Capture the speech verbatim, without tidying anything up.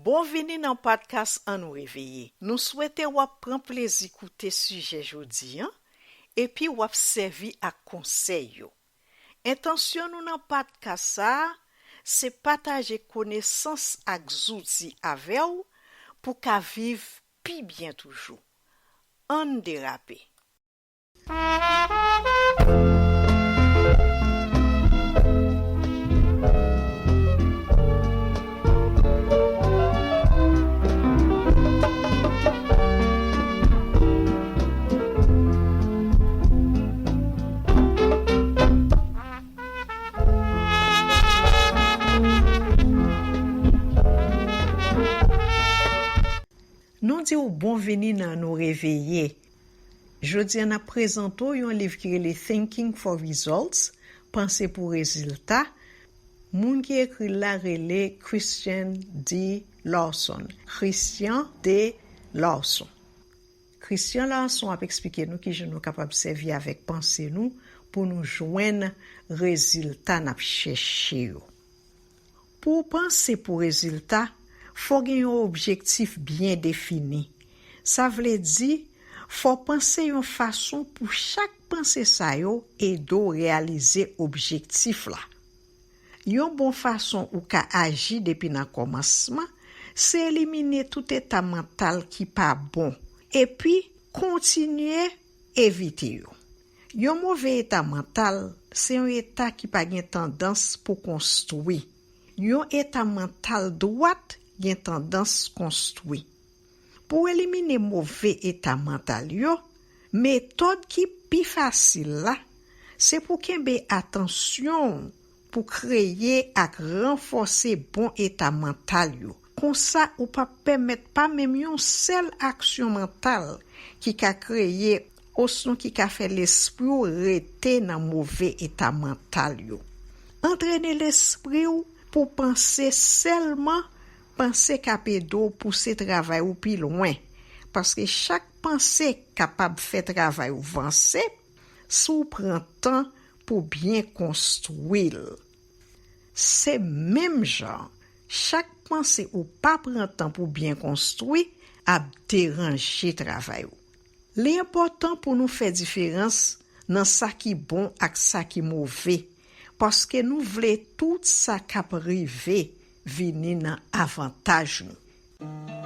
Bonvini nan podcast Ann Nou Reveye. Nou swete w ap pran plezi koute sijè jodi a, epi w ap sèvi ak konsèy yo. Entansyon nou nan podcast sa a, se pataje konesans ak zouti avè w pou w ka viv pi byen toujou. Ann derape. Nou di w bonvini nan Nou Reveye. Jodi a, n ap prezante w yon liv ki rele Thinking for Results, Panse pou Rezilta. Moun ki ekri l la rele Christian D. Larson. Christian D. Larson. Christian Larson ap eksplike nou kijan nou kapab sèvi avèk panse nou pou nou jwenn rezilta n ap chèche yo. Pou w panse pou rezilta, fò w gen yon objektif byen defini. Sa vle di, fò w panse yon fason pou chak panse sa yo ede w reyalize objektif la. Yon bon fason ou ka aji depi nan kòmansman, se elimine tout eta mantal ki pa bon, epi kontinye evite yo. Yon move eta mantal se yon eta ki pa gen tandans pou konstwi. Yon eta mantal dwat gen tandans konstwi. Pou w elimine move eta mantal yo, metòd ki pi fasil la, se pou kenbe atansyon w pou kreye ak ranfòse bon eta mantal yo. Konsa, ou p ap pèmèt pa menm yon sèl aksyon mantal ki ka kreye osnon ki ka fè lespri w rete nan move eta mantal yo. Antrene lespri w pou panse sèlman panse k ap ede w pouse travay ou pi lwen, paske chak panse kapab fè travay ou vanse si w pran tan pou byen konstwi l. Se menm jan, chak panse ou pa pran tan pou byen konstwi ap deranje travay ou. Li enpòtan pou nou fè diferans nan sa ki bon ak sa ki move, paske nou vle tout sa k ap rive vini nan avantaj nou.